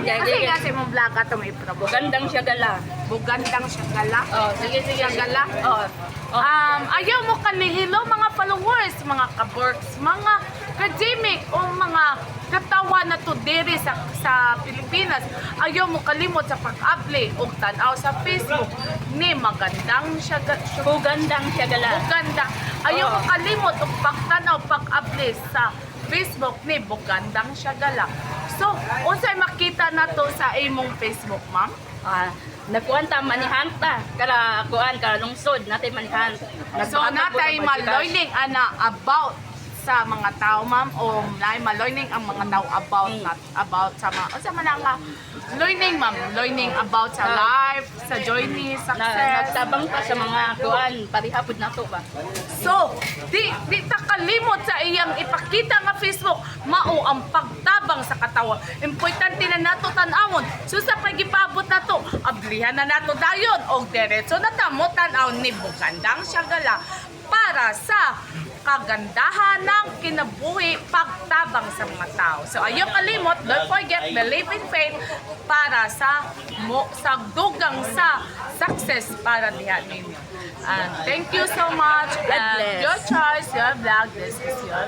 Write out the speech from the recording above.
Kasi Sige. nga sa imong vlog atong i-promote. Bugandang siya gala. Bugandang siya gala. Oh, sige, sige. Siya gala. Oh. Oh. Ayaw mo kanihilo, mga followers, mga kaborks, mga kajimik o mga katawa na to diri sa Pilipinas. Ayaw mo kalimot sa pag-apply og tan-aw sa Facebook ni Magandang siya. Bugandang siya gala. Buganda. Ayaw mo Oo. kalimot og pagtanaw, pag-apply sa Facebook ni Bugandang Siyagala. So, unsay makita nato sa imong Facebook, ma'am? Ah, nagkuan ta manihanta kara kuan kara lungsod natay manihan. So, natay ma-learning ana about sa mga tao, ma'am, o nay ma-learning ang mga tao about not about sa mga unsa man ang learning, ma'am, learning about sa life, sa journey, Na, success. Nagtabang pa sa mga kuan pareha pud nato ba. So, di ta kalimot sa iyang ipakita nga Facebook, mao ang pagtabang sa katawa. Importante na nato tan-awon. So sa pagipabot nato, ablihan na nato dayon og diretso na ta mo tan-aw ni Bugandang Siyagala para sa kagandahan ng kinabuhi, pagtabang sa mga tao. So ayaw kalimot, don't forget, believe in faith para sa mo sa dugang sa success para diha ninyo. And thank you so much. God And bless. your choice, your vlog, this is your